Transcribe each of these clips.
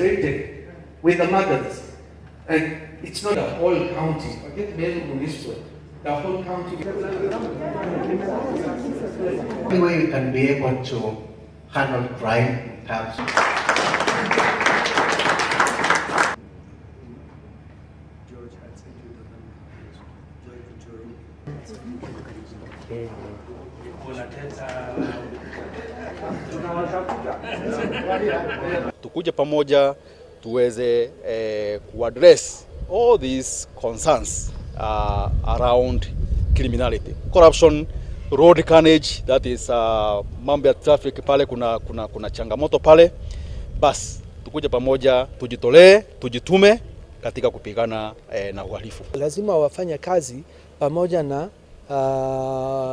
concentrated with the mothers. And it's not the whole county, forget Meru Municipal, the whole county. The way you can be able to handle crime in terms Tukuje pamoja tuweze kuaddress all these concerns around criminality, corruption, road carnage, that is mambo ya traffic pale, kuna changamoto pale. Bas tukuje pamoja, tujitolee, tujitume katika kupigana na uhalifu. Lazima wafanye kazi pamoja na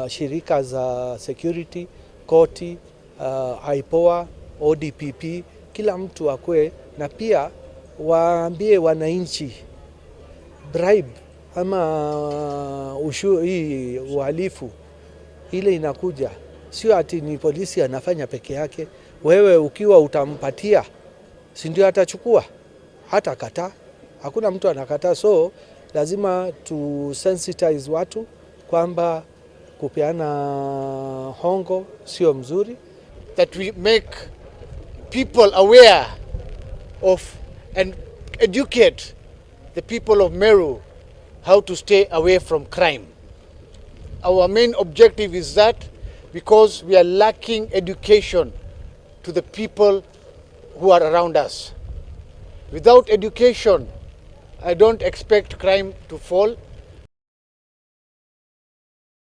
shirika za security, koti, IPOA, ODPP, kila mtu akwe, na pia waambie wananchi bribe ama hii uhalifu ile inakuja, sio ati ni polisi anafanya peke yake. Wewe ukiwa utampatia, si ndio atachukua? Hata kataa, hakuna mtu anakataa. So lazima tu sensitize watu kwamba kupeana hongo sio mzuri. That we make people aware of and educate the people of Meru how to stay away from crime. Our main objective is that because we are lacking education to the people who are around us. Without education, I don't expect crime to fall.